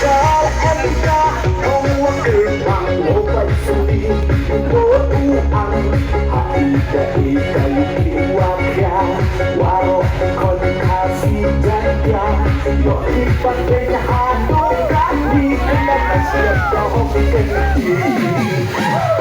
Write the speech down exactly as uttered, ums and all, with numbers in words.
Kal em ka ong wa kyrpang wo pai suli. Bo u ang ha i ka i ka i wa kya. Wa ro kon ka si jan kya. Yo i pa ken ha no ka ni ka ka si ka ho ki ken i.